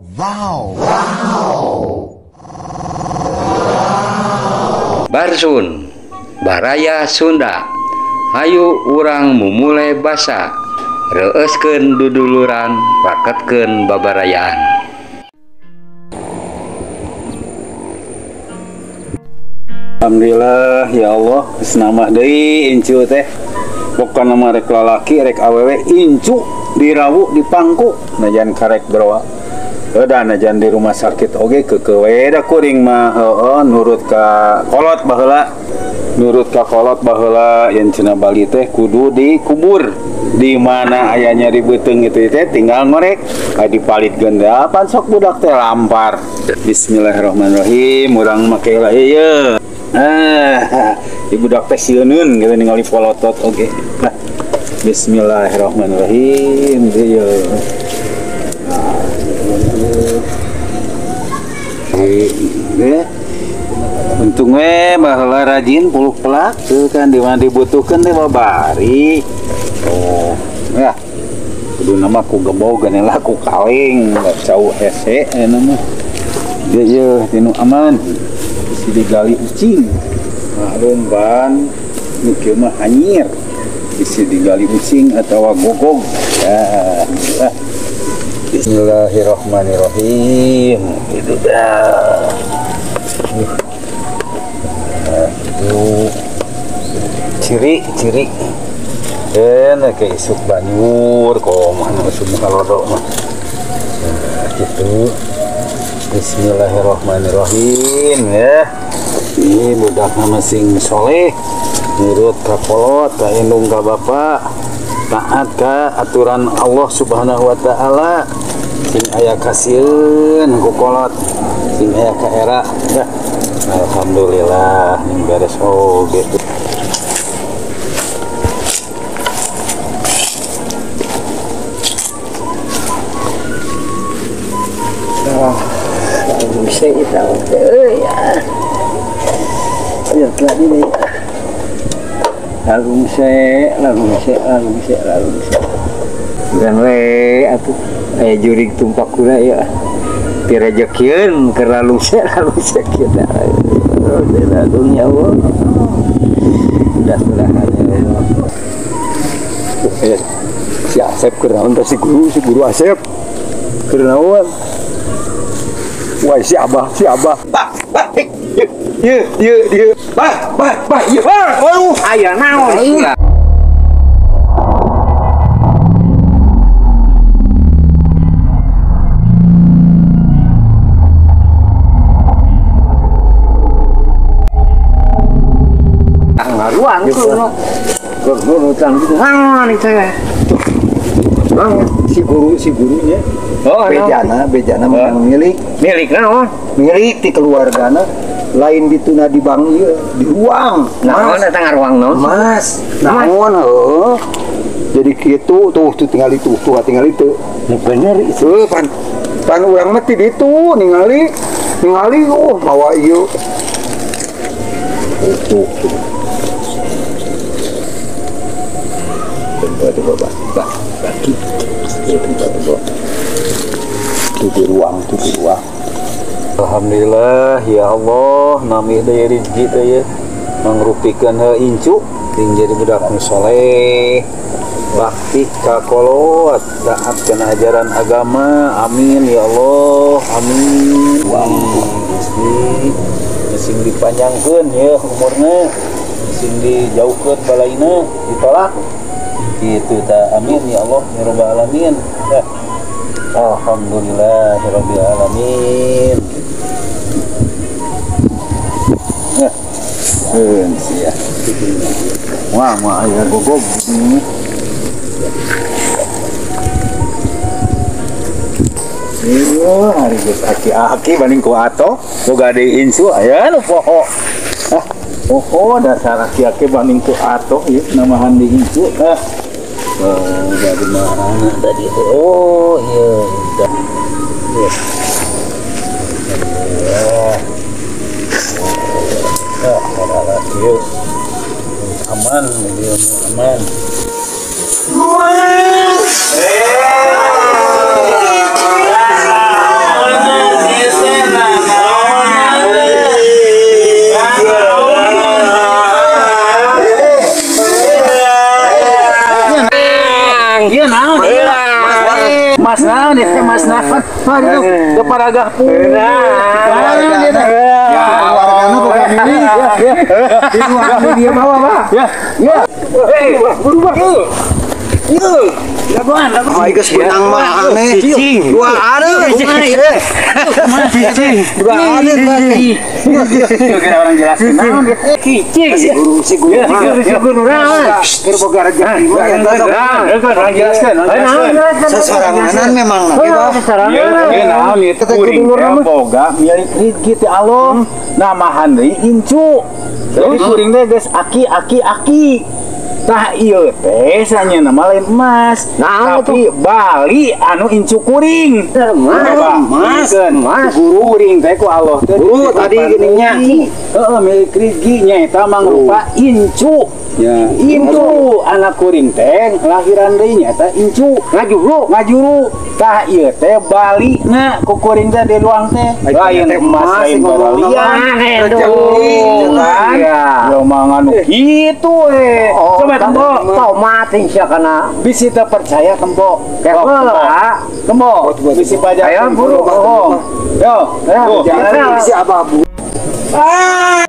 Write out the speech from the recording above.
Wow. Wow. Barsun, Baraya Sunda. Hayu urang mumule basa, reueuskeun duduluran, raketkeun babarayaan. Alhamdulillah ya Allah, geus nambah deui incu teh. Pokona mah rek lalaki rek awewe incu dirawu dipangku najan karek beroa. Udah najan di rumah sakit oge keukeuh we da kuring mah heueuh nurut ka kolot baheula. Nurut ka kolot baheula yen cenah bali teh kudu dikubur. Di mana ayahnya dibeuteung itu teh tinggal ngorek ka dipalitkeun teh pan sok budak teh lampar. Bismillahirrahmanirrahim urang make lah ieu. Ah, ibu budak teh sieuneun gitu ningali polotot oge. Nah, bismillahirrahmanirrahim ieu. Untung we baheula rajin puluk pelak tuh kan di mana dibutuhkeun teh babari. Oh, ya. Kudu nama ku gebog geuning lah ku kaleng cau hese eta mah. Ieu ieu tinu aman. Bisi digali ucing. Maklum ban nu kieu mah anyir. Bisi digali ucing atawa gogog. Ya. Bismillahirrahmanirrahim. Itu dah. Itu ciri-ciri. Kayak isuk banjur kok mana usum kalodok mah. Nah, gitu. Bismillahirrahmanirrahim ya. Ini budakna masing soleh, nurut ka kolot, ka indung ka bapak, taat ka aturan Allah Subhanahu wa taala. Sing aya kasieun ku kolot, sing aya ka era. Ya. Alhamdulillah ning beres oge. Ah, bisa kita euy ya. Ya tadi nih. Lalungse, lalungse, lalungse, lalungse. Bukan we atuh aya jurig tumpak kula ya. Direjekieun keur lalungse, lalungse kita. Lalung ya Allah. Mudah-mudahan ya Allah. Si Asep keur naon teh si guru Asep. Keur naon? Wah, si Abah, si Abah. Bah, bah, ye, ye, ye. Bah, bah, bah, ye. Bah, waduh, aya naon sia. Ngaruang tuh. Guru utang gitu. Naon itu ya? Si guru, si gurunya. Oh, bejana, bejana oh. Milik. Milik naon? Milik di keluargana. Lain dituna di bank ieu, di ruang. Naon eta ngaruang naon? Mas, naon heuh. Jadi kitu tuh tuh tinggal itu, tuh tinggal itu. Bener itu. Pan pan urang mah ti ditu ningali ningali oh mawa ieu. Tuh. Coba coba bah, coba. Tuh di ruang, tuh di ruang. Alhamdulillah ya Allah, nami deui rezeki teh ya. Mangrupikeun heuh incu ting jadi budak nu soleh, bakti ka kolot, taat kana ajaran agama. Amin ya Allah, amin. Wah, Gusti, sing dipanjangkeun ya umurna, sing dijauhkeun balaina, ditolak. Gitu ta, amin ya Allah ya rabbal alamin. Ya. Alhamdulillahirabbil alamin. Nah, sia. Wah, mah aya gogog ini. Iya, hari geus aki-aki banding ku ato, boga deui insu aya nu poho. Ah, poho dasar aki-aki banding ku ato ieu namahan di insu. Ah. Oh, dari mana tadi itu? Oh, iya, udah. Iya. Ya, lagi. Aman, dia aman. Itu paragah pun. Ya, wargana bukan ini. Di dia bawa, Pak. Ya. Ya. Eh, buru Pak. Yeuh. Laguan, laguan. Oh, geus beunang mah aneh. Dua areun. Cicing. Dua areun. Kira orang jelasin naon. Cicing. Si guru, si guru. Si guru naon? Keur boga rezeki mah eta sok. Orang jelaskan, orang jelaskan. Sesoranganan memang na ge, Bah. Ieu naon ieu teh kuring teh boga milik rezeki ti Allah. Namahan deui incu. Jadi kuring teh geus aki aki aki. Tah ieu teh sanyana mah lain emas, tapi bali anu incu kuring. Emas, emas. Guru kuring teh ku Allah teh. Guru tadi gininya. Heeh, milik rezeki nya eta mangrupa incu. Ya. Incu anak kuring teh lahiran deui nya eta incu. Ngajuru. Ngajuru. Tah ieu teh balina ku kuring teh di luang teh. Lain emas, lain baralian. Rezeki. Ya mah anu kitu we. Coba tempo. Tomat sia kana. Bisi teu percaya tempo. Tempo. Bisi pajak. Ayo buru. Bohong. Yo, Ayo, jangan jangan. Si Abah bu. Ah.